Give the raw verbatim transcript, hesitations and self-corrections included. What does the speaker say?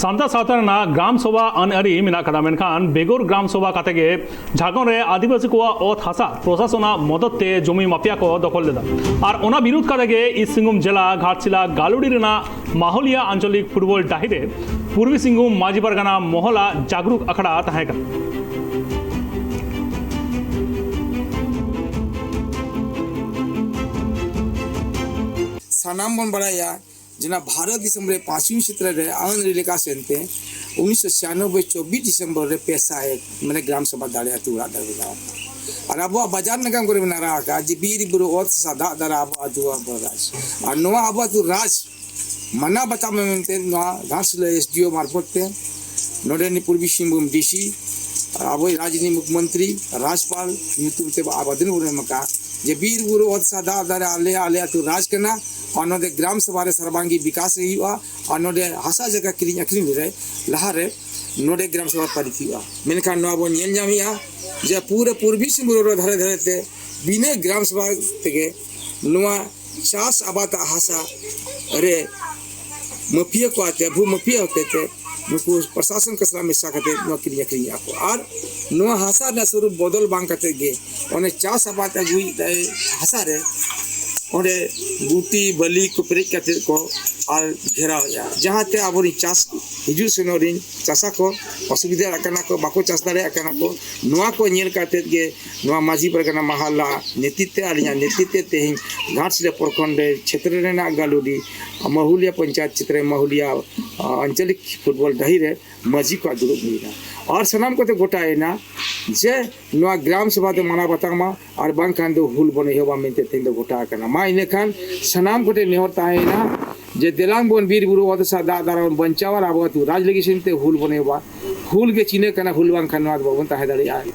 ᱥᱟᱱᱛᱟᱲ ᱥᱟᱶᱛᱟ ᱨᱮᱱᱟᱜ ᱜᱨᱟᱢ ᱥᱚᱵᱷᱟ ᱟᱹᱱ ᱟᱹᱨᱤ ᱢᱮᱱᱟᱜ ᱟᱠᱟᱫᱟ, ᱢᱮᱱᱠᱷᱟᱱ ᱵᱮᱜᱚᱨ ᱜᱨᱟᱢ ᱥᱚᱵᱷᱟ ᱠᱟᱛᱮ ᱜᱮ ᱡᱷᱟᱲᱠᱷᱚᱸᱰ ᱨᱮ ᱟᱹᱫᱤᱵᱟᱹᱥᱤ ᱠᱚᱣᱟᱜ ᱚᱛ ᱦᱟᱥᱟ ᱯᱨᱚᱥᱟᱥᱚᱱᱟᱜ ᱢᱚᱫᱚᱫ ᱛᱮ ᱡᱚᱢᱤ ᱢᱟᱯᱤᱭᱟ ᱠᱚ ᱫᱚᱠᱷᱚᱞ ᱞᱮᱫᱟ᱾ ᱟᱨ ᱚᱱᱟ ᱵᱤᱨᱩᱫᱷ ᱠᱟᱛᱮ ᱜᱮ ᱤᱥᱴ ᱥᱤᱝᱵᱷᱩᱢ ᱡᱮᱞᱟ ᱜᱷᱟᱴᱥᱤᱞᱟ ᱜᱟᱞᱩᱰᱤ ᱨᱮᱱᱟᱜ ᱢᱟᱦᱩᱞᱤᱭᱟ ᱟᱧᱪᱚᱞᱤᱠ ᱯᱷᱩᱴᱵᱚᱞ ᱰᱟᱹᱦᱤ ᱨᱮ ᱯᱩᱨᱵᱤ ᱥᱤᱝᱵᱷᱩᱢ ᱢᱟᱹᱡᱷᱤ ᱯᱟᱨᱜᱟᱱᱟ ᱢᱚᱦᱚᱞᱟᱜ ᱡᱟᱜᱽᱨᱩᱠ ᱟᱠᱷᱲᱟ ᱛᱟᱦᱮᱸ ᱠᱟᱱᱟ᱾ ᱥᱟᱱᱟᱢ ᱵᱚᱱ ᱵᱟᱲᱟᱭᱟ ᱡᱮ ᱱᱚᱣᱟ ᱵᱷᱟᱨᱚᱛ ᱫᱤᱥᱚᱢ ᱨᱮ ᱯᱟᱸᱪᱣᱤ ᱪᱷᱮᱛᱨᱚ ᱨᱮ ᱟᱹᱱ ᱟᱹᱨᱤ ᱞᱮᱠᱟ ᱥᱮᱱᱛᱮ ᱩᱱᱤᱥᱥᱚ ᱪᱷᱤᱭᱟᱱᱚᱵᱵᱳᱭ ᱪᱚᱵᱵᱤᱥ ᱰᱤᱥᱮᱢᱵᱚᱨ ᱨᱮ ᱯᱮ ᱥᱟᱭ ᱮᱠ ᱢᱟᱱᱮ ᱜᱨᱟᱢ ᱥᱚᱵᱷᱟ ᱫᱟᱲᱮ ᱟᱹᱛᱩ ᱚᱲᱟᱜ ᱫᱟᱲᱮ ᱵᱮᱱᱟᱣ ᱟᱠᱟᱱᱟ᱾ ᱟᱨ ᱟᱵᱚᱣᱟᱜ ᱵᱟᱡᱟᱨ ᱱᱟᱜᱟᱢ ᱠᱚᱨᱮ ᱢᱮᱱᱟᱜ ᱟᱠᱟᱫ ᱡᱮ ᱵᱤᱨ ᱵᱩᱨᱩ ᱚᱛ ᱦᱟᱥᱟ ᱫᱟᱜ ᱫᱟᱨᱟ ᱟᱵᱚ ᱟᱹᱛᱩ ᱟᱵᱚ ᱨᱟᱡᱽ᱾ ᱟᱨ ᱱᱚᱣᱟ ᱟᱵᱚ ᱟᱹᱛᱩ ᱨᱟᱡᱽ ᱢᱟᱱᱟᱣ ᱵᱟᱛᱟᱣ ᱢᱮ ᱢᱮᱱᱛᱮ ᱱᱚᱣᱟ ᱜᱷᱟᱴᱥᱤᱞᱟᱹ ᱮᱥ ᱰᱤ ᱳ ᱢᱟᱨᱯᱷᱚᱛ ᱛᱮ ᱱᱚᱰᱮᱱᱤᱡ ᱯᱩᱨᱵᱤ ᱥᱤᱝᱵᱷᱩᱢ ᱰᱤ ᱥᱤ ᱟᱨ ᱟᱵᱚᱭᱤᱡ ᱨᱟᱡᱽᱱᱤᱛᱤ ᱢᱩᱠᱷᱭᱚᱢᱚᱱᱛᱨᱤ ᱨᱟᱡᱽᱯᱟᱞ ᱧᱩᱛᱩᱢ ᱛᱮ ᱟᱵᱮᱫᱚᱱ ᱵᱚᱱ ᱮᱢ ᱟᱠᱟᱫᱼᱟ ᱡᱮ ᱵᱤᱨ ᱵᱩᱨᱩ ᱚᱛ ᱦᱟᱥᱟ ᱫᱟᱜ ᱫᱟᱨᱮ ᱟᱞᱮ ᱟᱞᱮ ᱟᱹᱛᱩ ᱨᱟᱡᱽ ᱠᱟᱱᱟ᱾ ᱟᱨ ᱱᱚᱰᱮ ᱜᱨᱟᱢ ᱥᱚᱵᱷᱟ ᱨᱮ ᱥᱟᱨᱵᱟᱝᱜᱤ ᱵᱤᱠᱟᱥ ᱦᱩᱭᱩᱜᱼᱟ᱾ ᱟᱨ ᱱᱚᱰᱮ ᱦᱟᱥᱟ ᱡᱟᱭᱜᱟ ᱠᱤᱨᱤᱧ ᱟᱹᱠᱷᱨᱤᱧ ᱨᱮ ᱞᱟᱦᱟᱨᱮ ᱱᱚᱰᱮ ᱜᱨᱟᱢ ᱥᱚᱵᱷᱟ ᱯᱟᱹᱞᱤᱛ ᱦᱩᱭᱩᱜᱼᱟ᱾ ᱢᱮᱱᱠᱷᱟᱱ ᱱᱚᱣᱟ ᱵᱚᱱ ᱧᱮᱞ ᱧᱟᱢᱮᱜᱼᱟ ᱡᱮ ᱯᱩᱨᱟᱹ ᱯᱩᱨᱵᱤ ᱥᱤᱝᱵᱷᱩᱢ ᱫᱷᱟᱨᱮ ᱫᱷᱟᱨᱮ ᱛᱮ ᱵᱤᱱᱟᱹ ᱜᱨᱟᱢ ᱥᱚᱵᱷᱟ ᱛᱮᱜᱮ ᱱᱚᱣᱟ ᱪᱟᱥ ᱟᱵᱟᱫᱟᱜ ᱦᱟᱥᱟ ᱨᱮ ᱢᱟᱹᱯᱤᱭᱟᱹ ᱠᱚ ᱟᱛᱮ, ᱵᱷᱩ ᱢᱟᱹᱯᱤᱭᱟᱹ ᱦᱚᱛᱮ ᱛᱮ ᱱᱩᱠᱩ ᱯᱨᱚᱥᱟᱥᱚᱱ ᱠᱚ ᱥᱟᱞᱟᱜ ᱢᱮᱥᱟ ᱠᱟᱛᱮ ᱱᱚᱣᱟ ᱠᱤᱨᱤᱧ ᱟᱹᱠᱷᱨᱤᱧᱮᱫᱼᱟ ᱠᱚ᱾ ᱟᱨ ᱱᱚᱣᱟ ᱦᱟᱥᱟ ᱨᱮᱱᱟᱜ ᱥᱚᱨᱩᱯ ᱵᱚᱫᱚᱞ ᱵᱟᱝ ᱠᱟᱛᱮ ᱜᱮ ᱚᱱᱮ ᱪᱟᱥ ᱟᱵᱟᱫ ᱟᱹᱜᱩᱭᱮᱫ ᱦᱟᱥᱟ ᱨᱮ ᱚᱸᱰᱮ ᱜᱩᱴᱤ ᱵᱟᱹᱞᱤ ᱠᱚ ᱯᱮᱨᱮᱡ ᱠᱟᱛᱮ ᱠᱚ ᱟᱨ ᱜᱷᱮᱨᱟᱣᱮᱫᱼᱟ, ᱡᱟᱦᱟᱸᱛᱮ ᱟᱵᱚᱨᱮᱱ ᱪᱟᱥ ᱦᱤᱡᱩᱜ ᱥᱮᱱᱚᱜ ᱨᱮᱱ ᱪᱟᱥᱟ ᱠᱚ ᱚᱥᱩᱵᱤᱫᱷᱟᱜ ᱠᱟᱱᱟ ᱠᱚ, ᱵᱟᱠᱚ ᱪᱟᱥ ᱫᱟᱲᱮᱭᱟᱜ ᱠᱟᱱᱟ ᱠᱚ᱾ ᱱᱚᱣᱟ ᱠᱚ ᱧᱮᱞ ᱠᱟᱛᱮ ᱜᱮ ᱱᱚᱣᱟ ᱢᱟᱹᱡᱷᱤ ᱯᱟᱨᱜᱟᱱᱟ ᱢᱟᱦᱟᱞᱟ ᱱᱮᱛᱨᱤᱛᱮ, ᱟᱹᱞᱤᱧᱟᱜ ᱱᱮᱛᱨᱤᱛᱮ ᱛᱮᱦᱮᱧ ᱜᱷᱟᱴᱥᱤᱞᱟᱹ ᱯᱨᱚᱠᱷᱚᱸᱰ ᱨᱮ ᱪᱷᱮᱛᱨᱚ ᱨᱮᱱᱟᱜ ᱜᱟᱞᱩᱰᱤ ᱢᱟᱦᱩᱞᱤᱭᱟ ᱯᱚᱧᱪᱟᱭᱮᱛ ᱪᱷᱮᱛᱨᱚ ᱢᱟᱦᱩᱞᱤᱭᱟ, ᱟ, ᱟᱧᱪᱚᱞᱤᱠ ᱯᱷᱩᱴᱵᱚᱞ ᱰᱟᱹᱦᱤ ᱨᱮ ᱢᱟᱹᱡᱷᱤ ᱠᱚᱣᱟᱜ ᱫᱩᱲᱩᱵ ᱦᱩᱭᱱᱟ᱾ ᱟᱨ ᱥᱟᱱᱟᱢ ᱠᱚᱛᱮ ᱜᱚᱴᱟᱭᱮᱱᱟ ᱡᱮ ᱱᱚᱣᱟ ᱜᱨᱟᱢ ᱥᱚᱵᱷᱟ ᱫᱚ ᱢᱟᱱᱟᱣ ᱵᱟᱛᱟᱣ ᱢᱟ, ᱟᱨ ᱵᱟᱝᱠᱷᱟᱱ ᱫᱚ ᱦᱩᱞ ᱵᱚᱱ ᱮᱦᱚᱵᱟ ᱢᱮᱱᱛᱮ ᱛᱮᱦᱮᱧ ᱫᱚ ᱜᱚᱴᱟ ᱟᱠᱟᱱᱟ᱾ ᱢᱟ ᱤᱱᱟᱹᱠᱷᱟᱱ ᱥᱟᱱᱟᱢ ᱠᱚᱴᱷᱮᱱ ᱱᱮᱦᱚᱨ ᱛᱟᱦᱮᱸᱭᱮᱱᱟ ᱡᱮ ᱫᱮᱞᱟᱝ ᱵᱚᱱ ᱵᱤᱨ ᱵᱩᱨᱩ ᱚᱛ ᱦᱟᱥᱟ ᱫᱟᱜ ᱫᱟᱨᱟ ᱵᱚᱱ ᱵᱟᱧᱪᱟᱣᱟ ᱟᱨ ᱟᱵᱚ ᱟᱹᱛᱩ ᱨᱟᱡᱽ ᱞᱟᱹᱜᱤᱫ ᱥᱮᱱᱛᱮ ᱦᱩᱞ ᱵᱚᱱ ᱮᱦᱚᱵᱟ᱾ ᱦᱩᱞ ᱜᱮ ᱪᱤᱱᱦᱟᱹ ᱠᱟᱱᱟ, ᱦᱩᱞ ᱵᱟᱝᱠᱷᱟᱱ ᱱᱚᱣᱟ ᱫᱚ ᱵᱟᱵᱚᱱ ᱛᱟᱦᱮᱸ ᱫᱟᱲᱮᱭᱟᱜᱼᱟ᱾